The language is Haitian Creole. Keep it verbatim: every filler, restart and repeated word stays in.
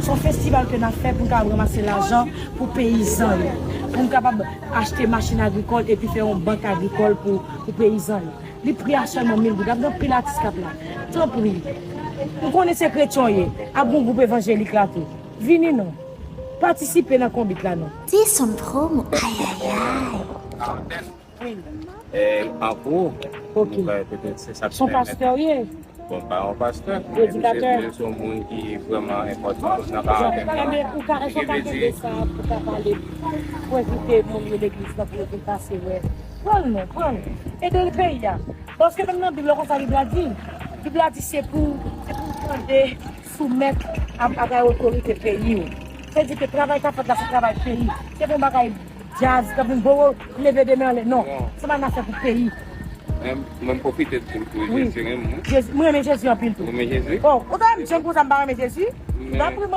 Yon festival ke n ap fè pou n kapab ranmase lajan pou peyizan yo. Pou n kapab achte machin agrikòl epi fè yon bank agrikòl pou, pou peyizan yo. Li pri a sèlman mil goud. Ap gen anpil atis k ap la. Tanpri. M konnen se kretyen w ye. Ap gen gwoup evanjelik la tou. Vini non. Patisipe nan konbit la non. Ti son promo, ayayay. An gwo, ok, se sa k pèmèt. Son pastè w ye? Bon, pa yon pastè, men misye se yon moun ki vrèman enpòtan nan karantèn nan. Ebyen, ou ka, èske w ka kenbe sa pou w ka pale, pou envite moun yo legliz la pou yo vin pase wè? Pran l non, pran l. Ede peyi a. Paske menm nan Bib la konsa Bib la di. Bib la di se pou, se pou w tande, soumèt a bagay otorite peyi w. Se di ke travay k ap fèt la se travay peyi. Se pou yon bagay djaz, k ap vin gwo leve de men anlè. Non, se pa n ap fè pou peyi. Mwen m pwofite di l tou, Jezi renmen mwen. Jezi, mwen renmen Jezi anpil tou. Ou renmen Jezi? Oh, ou ta renmen Jezi konsa m pa renmen Jezi? Nan pri